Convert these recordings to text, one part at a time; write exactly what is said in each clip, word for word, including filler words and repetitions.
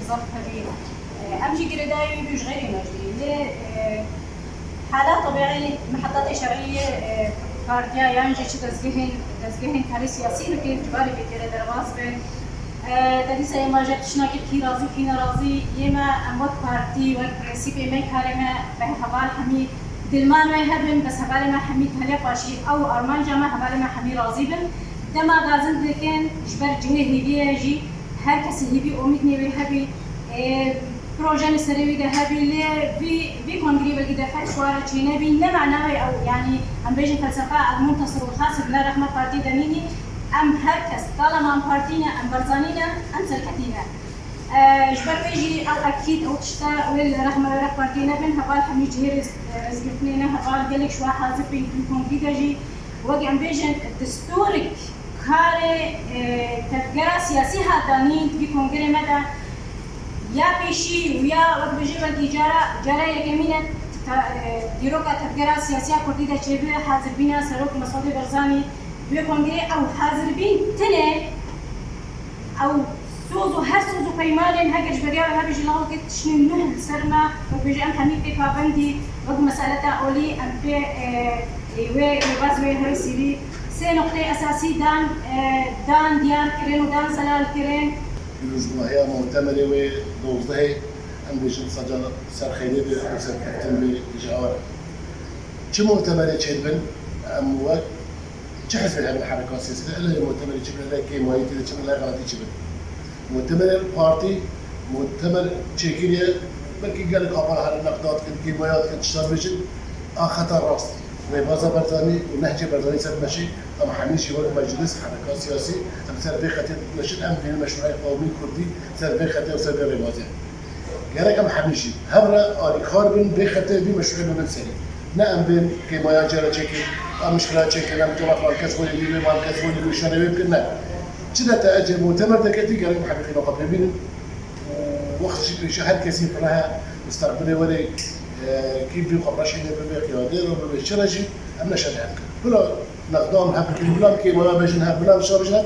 Zaf hebî. Em jî girêdayî wî bû ji xeyrê me jî. Lê, e, hala tebîî me heta tê şerî, e, partiya yan jî çi dezgehên, dezgehên karê siyasî bikin, ji barê vê kêrê derbas bin. E, te dîsa ê me ji tiştnakê kî razî, kî nerazî, yê me em wek partî, wek prensîpê me, karê me bi heval hemî dilman wê hebin, bes hevalê me hemî taliya paşî ew armanca me, hevalê me hemî razî bin. Dema gazin dikin, ji ber cihê hêviyê jî, her kesî hêvî, omîd nê wê hebî, e, proje li serê wî de hebî, lê vî, vî kongrê belkî de her çi were çênebî, ne mana wê ew, yanî em bêjin felsefa el-muntasir û xasir bila rexma partiyê de nînî, em her kes, tala me em partî ne, em Barzanî ne, em serketî ne. E, ji ber wê jî ew ekîd, ew tişta wê li rexma wê rex partiyê nebin, heval hemî cihê rêz, rêzgirtinê ne, heval gelek ji we hazir bin, vî kongrî de jî, wek em bêjin, destûrik karê, e, tevgera siyasî hat danîn di vî kongrê me de. Ya pêşî û ya wek bêjî belkî cara, cara yekemîn e ta-, e, dîroka tevgera siyasî ya Kurdî de çêbibe, hazirbîna Serok Mesûdê Barzanî bi vê kongrê ew hazirbîn tine ew soz û her soz û peymanên heger ji beriya wê hebî jî lawikê tiştên nuh li ser me, wek bêjî em hemî pê pabendî, wek meseleta olî em pê, e, e, wê rêbaz wê her sîrî sê noqteyê esasî dan, e, dan diyar kirin û dan zelal kirin. Pîrozbahiya mutemerê wê dozdehê, em bêjin saca ser xeyrê be û serkeftin be ji hewa re. Çi mutemerê çêdibin, em wek çi hizbê hebin hereka siyasî de, ele mutemerê çi bin, ele kêmayî tê de çi bin, ele xelatî çi bin. Mutemerê partî, mutemer çêkiriye, belkî gelek apar herin neqda dikin, kêmaya dikin, tişta dibêjin, a xeta rast. Rêbaza Barzanî û nehcê Barzanî ser meşî, em hemî jî wek meclis, hereka siyasî, em ser vê xetê dimeşin, em vê meşruê qewmî kurdî ser vê xetê û ser vê rêbazê. Gerek em hemî jî hev re alîkar bin, vê xetê, vî meşruê bibin serî. Ne em bên kêmaya cara çêkin, em mişkila çêkin, em cola mal kes welî bî, wê mal kes welî bî, şerê wê bikin, ne. Çi de te ecê mutemer de ketî, gerek em hemî xîna xwe pê bînin. Wext jî pêşe her kesî xwe heye, mustaqbilê werê, e, kî bî xwe reşîne bibe, qiyadê re bibe, çi re jî, em neşerê hev bikin. Bila nexdam hev bikin, bila kêmaya bêjin hev, bila şa bêjin hev.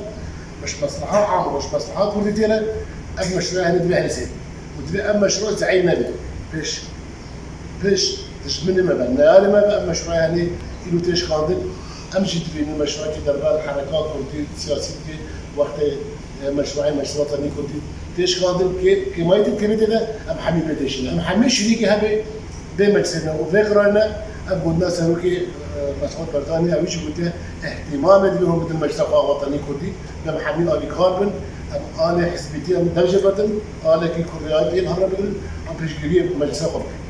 Ji mesleha am, ji mesleha kurdî tê re, ev meşruê hene divê hene sê. Û divê ev meşru zeîf nebe. Pêş, pêş dijminê me be, neyarê me be, ev meşru hene îro tê şikandin. Em jî dibînin meşruekî derban hereka kurdî siyasî dike, wextê, e, meşruê meşruata nî kurdî tê şikandin, kê, kêmayî tê, kêmê tê de em hemî pê têşîne. Em hemî şirîkî hebê. Vê meclisê me û vê qirayê me, ev gotina serokê, e, Mesûd Barzanî, ew jî gotiye, îhtîmamê divê hûn bidin meclisa xwe a wetanî kurdî, em hemî alîkar bin, em alê hizbîtî em dev jê berdin, alekî kurdayetî em hev re bigrin, em pêşgiriyê meclisa xwe bikin.